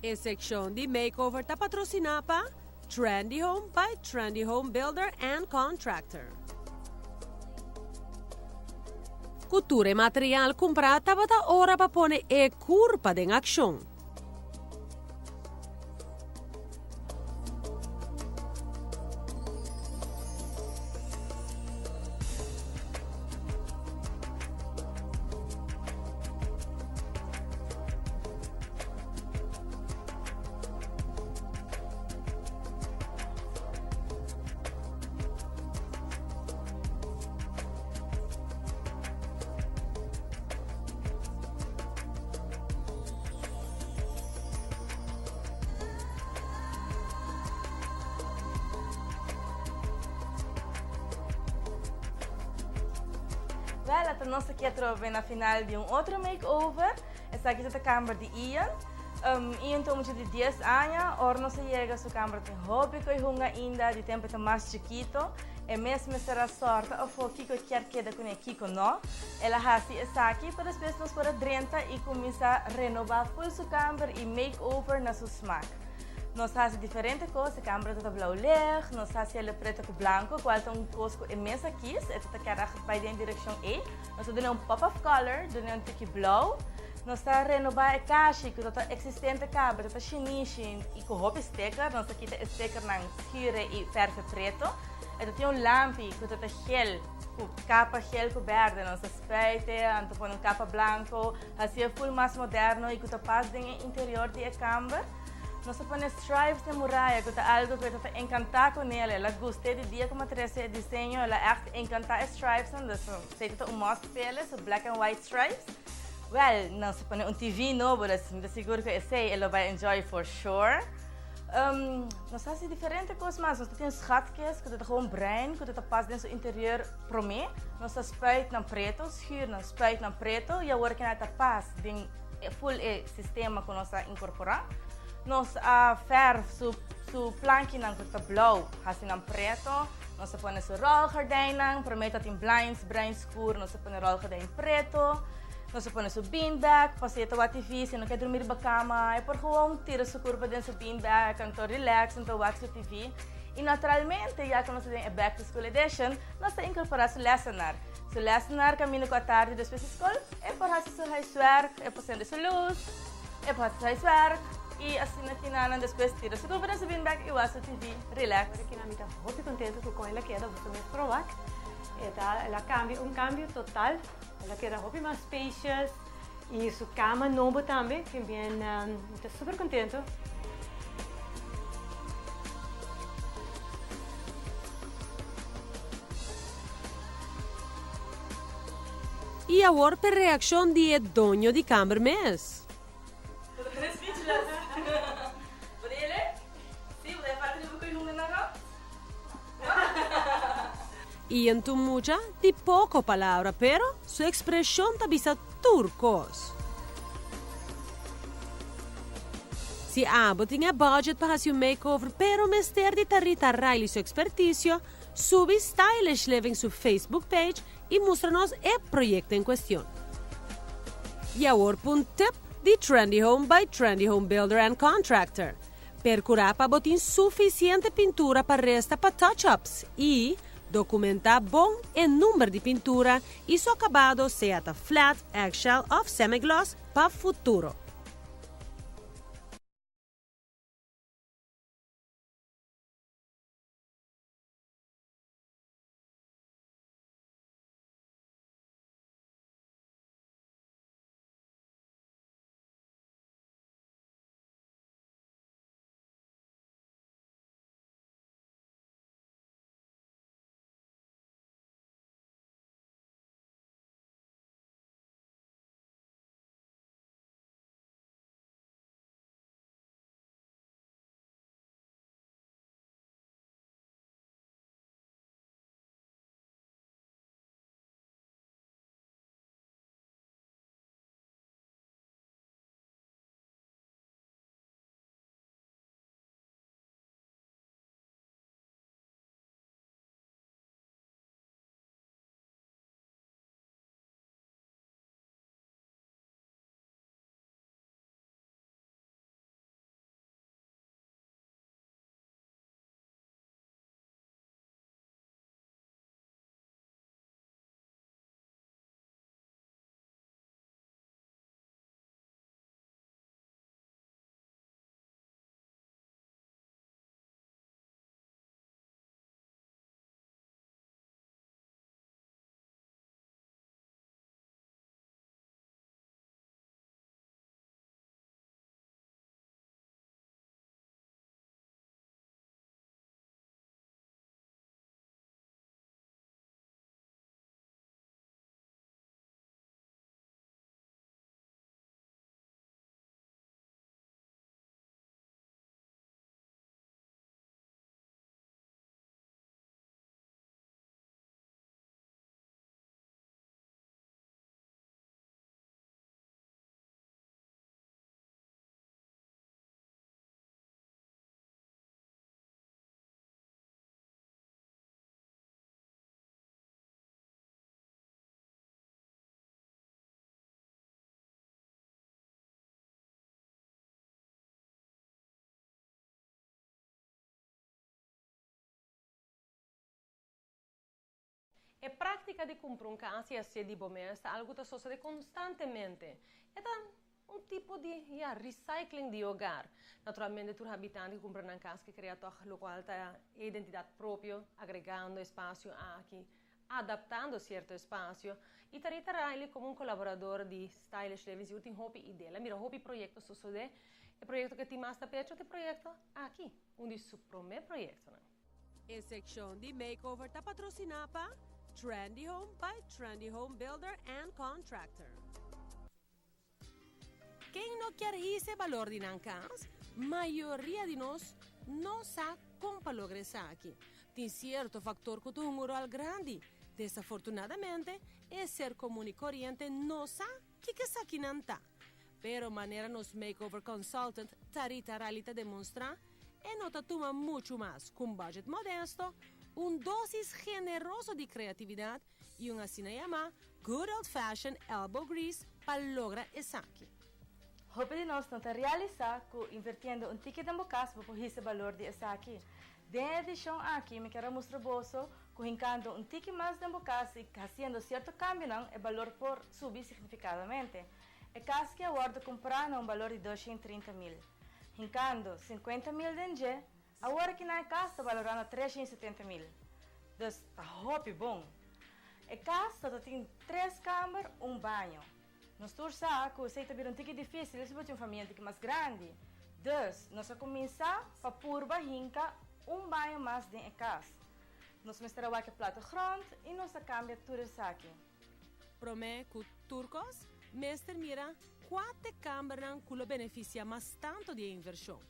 E seccion di makeover ta patrocina pa Trendy Home by Trendy Home Builder and Contractor. Cu tur e material cumpra tabata ora pa pone e curpa den accion. Wel, ata nos aki atrobe na final di un otro makeover. Esaki ta ta kamber di Ian. Ian ta un mucha di dies aña. Ora nos a yega su kamber tin hopi ku e hunga ainda, di tempu e ta mas chikito. E mes mester a sòrta afó kiko e kier keda kuné, kiko no. El a hasi esaki pa despues nos por a drenta i kuminsá renobá ful su kamber i makeover na su smak. Nos a hasi diferente kos, e kamber ta ta blou lig, nos a hasi el preto ku blanko, kual ta un kos ku e mes a kis, e ta ta kier bai den e direkshon ei. Nos a duna un pop of color, duna un tiki blou. Nos ta renoba e kashi ku ta eksistente kaba, ta ta shinishi i ku hopi sticker. Nos ta kita e stickernan schure i verfe preto. E ta tin un lampi ku ta ta gel, ku kapa gel ku berde. Nos ta spuit e, anto pone un kapa blanko, hasi e full mas moderno i ku ta pas den e interior di e kamber. Nos ta pone stripes den muraya ku ta algu ku e ta ta enkantá kuné. El a gust'é di dia ku mi a trese e diseño, el a ègt enkantá e stripesnan. Dus esei ta ta un must p'el, su black and white stripes. Wèl, nos ta pone un TV nobo, dus mi ta sigur ku esei e lo bai enjoy for sure. Nos ta hasi diferente kos mas. Nos ta tin schatkist ku ta ta gewoon bruin, ku ta ta pas den su interior promé. Nos ta spuit nan preto, schuur nan, spuit nan preto i awor kina ta pas den e full e sistema ku nos a inkorporá. Nos a verf su su plankinan ku ta blou, hasi nan preto. Nos a pone su rolgordijnnan, promé ta tin blinds bruin skur, nos a pone rolgordijn preto. Nos a pone su beanbag, pa si e ta wak TV, si e no ke drumi riba kama, e por gewoon tira su kurpa den su beanbag, anto relax, anto wak su TV. I naturalmente, ya ku nos ta den e Back to School Edition, nos ta inkorporá su lèsenar. Su lèsenar kaminda ku atardi despues di skol, e por hasi su huiswerk, e por sende su lus, e por hasi su huiswerk, i asina kinanan despues tira su kurpa den su beanbag i wak su TV, relax. Ora kina mi ta hopi kontento ku kon el a keda, boso mes por a wak. E ta, el a kambia, un kambio total. El a keda hopi mas spacious y su cama nobo tambe, que bien mi ta super contento. Y awor p'e reaccion di e doño di camber mes. Ian ta un mucha di poko palabra pero su ekspreshon ta bisa tur kos. Si abo tin e budget pa hasi un makeover pero mester di ta Rita Riley su ekspertisio, subi Stylish Living su Facebook page i mustra nos e proyekto en kuestion. I awor pa un tip di Trendy Home by Trendy Home Builder and Contractor. Percurá pa bo tin suficiente pintura pa resta pa touch-ups y documentá bon e number di pintura y su acabado sea ta flat, eggshell of semi-gloss pa futuro. E práctica di cumpra un cas y haci di bo mes ta algo cu ta sucede constantemente. E ta un tipo di, ja, recycling di hogar. Naturalmente, tur habitante cu cumpra un cas kier crea toch locual ta identidad propio, agregando espacio aki, adaptando cierto espacio. Y Tarita Riley, como un colaborador di Stylish Living, tin hopi idea. Mira, hopi proyecto sucede. E proyecto cu tin mas tapecho, e proyecto aki, un di su prome proyectonan. E seccion di makeover ta patrocina pa Trendy Home by Trendy Home Builder and Contractor. Ken no kier hisa balor di nan cas? Mayoria di nos no sa con pa logra esaki. Tin cierto factor cu ta un rol grandi. Desafortunadamente, e ser comun y coriente no sa kico esakinan ta. Pero manera nos makeover consultant Tarita Riley ta demostra, e no ta tuma mucho mas cu un budget modesto, un dosis generoso di creatividad y un asina yama good old fashioned elbow grease pa logra esaki. Hopi di nos no ta realisa cu invirtiendo un tiki den bo cas bo por hisa balor di esaki. Den edicion aki mi kier mustra boso cu hincando un tiki mas den bo cas y haciendo cierto cambio, e balor por subi significativamente. E cas aki a wordo cumpra na un balor di 230 mil. Hincando 50 mil den dje, awor aki e cas ta valorando 370 mil. Dus ta hopi bon. E cas tin tres camber, un baño. Nos tur sa cu esey ta un tiki dificil si bo tin un famia un tiki mas grandi. Dus, nos a cuminsa pa purba hinca un baño mas den e cas. Nos mester a wak e plattegrond y nos a cambia tur esaki. Prome cu tur cos, mester mira cua ta e cambernan cu lo beneficia mas tanto di inversion.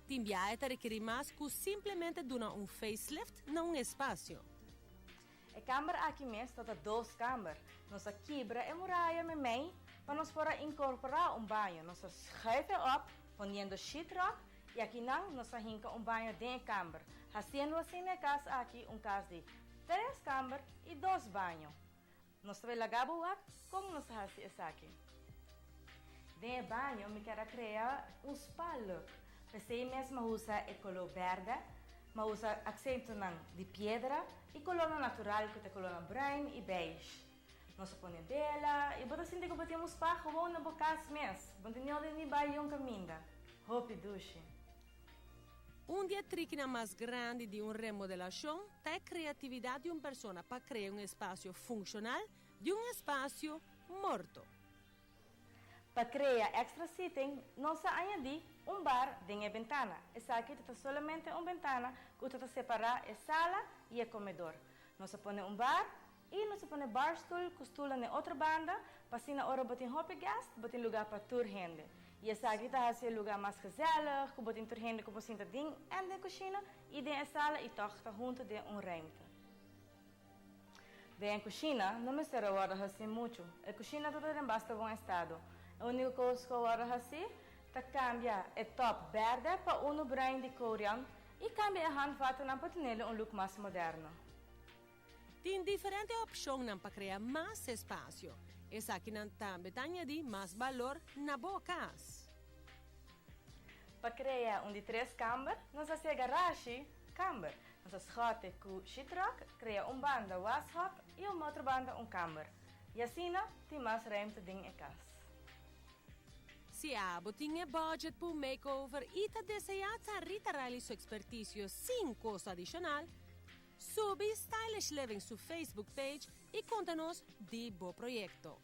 Tin biaha ta rekeri mas cu simplemente duna un facelift na un espacio. E camber aki mes ta dos camber. Nos a kibra e muraya meimei pa nos por incorpora un baño. Nos a schuif op, poniendo sheetrock y aki nan nos a hinca un baño den e camber. Haciendo asina e cas aki un cas di tres camber y dos baño. Nos ta laga bo wak con nos a haci esaki. Den baño mi kier crea un spa look. Pesey mes m'a usa e color berde, m'a usa acento di piedra y color natural cu ta color bruin y beige. Nos a pone bela y bo ta sinti cu bo tin un spa gewoon na bo cas mes. Bo no tin ni bay un caminda. Hopi dushi. Un di e trikinan mas grandi di un remodelacion ta e creatividad di un persona pa crea un espacio funcional di un espacio morto. Pa crea extra seating, nos a añadi un bar den e bentana. Esaki ta solamente un bentana cu ta separa e sala y e comedor. Nos a pone un bar y nos a pone barstoel cu stoel na otro banda, pa asina ora bo tin hopi guest, bo tin lugar pa tur hende. Y esaki ta e lugar mas gezellig, cu bo tin tur hende cu bo sinta den en den cushina y den e sala y toch ta hunto den un ruimte. Den cushina, no mester a wordo haci mucho. E cushina ta den basta bon estado. E unico cos cu a wordo haci ta cambia e top berde pa un bruin di Corian y cambia e handvatten pa tin un look mas moderno. Tin diferente opcion pa crea mas espacio. Esaki tambe ta añadi mas balor na bo cas. Pa crea un di tres camber, nos a haci garage camber. Nos a schot cu sheetrock, crea un banda washok y un otro banda un camber. Y asina, tin mas ruimte den e cas. Si abo tin e budget pa makeover y ta desea Rita Riley su experticio sin costo adicional, subi Stylish Living su Facebook page y conta nos di bo proyecto.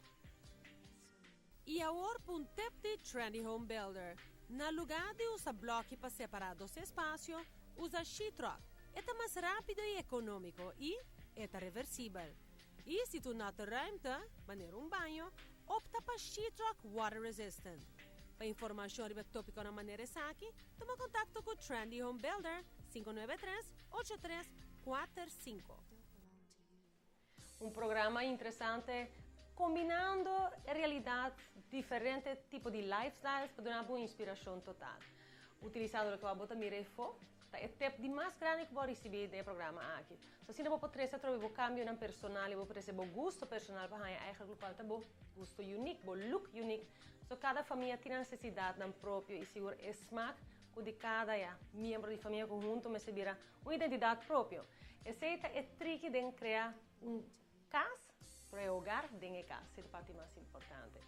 Y awor un tip di Trendy Home Builder. Na lugar di usa bloki pa separa dos espacio, usa sheetrock. E ta mas rapido y economico y ta reversibel. Y si bo no tin ruimte, manera un baño, opta pa sheetrock water resistant. Pa informacion riba e topico na manera esaki, tuma contacto cu Trendy Home Builder 593 8345. Un programa interesante combinando realidad diferente tipo di lifestyles pa duna un inspiracion total. Utilizando loke bo ta mira afo, ta e tip di mas grandi cu bo a ricibi den e programa aki. So, asina bo por trece bo cambio nan personal y bo por bo gusto personal pa eigenlijk loke ta bo gusto unique, bo look unique. So cada famia tin necesidad nan propio y sigur e smaak di cada, ja, miembro di famia hunto mester bira un identidad propio. Esey ta e trick di crea un Cas, pero e hogar den e cas, e parti mas importante.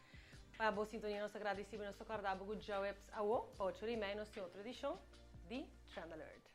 Pa bo sintonia nos ta gradeci, nos ta corda bo cu djaweps awo, pa 8:30 nos tin otro edicion di Trend Alert.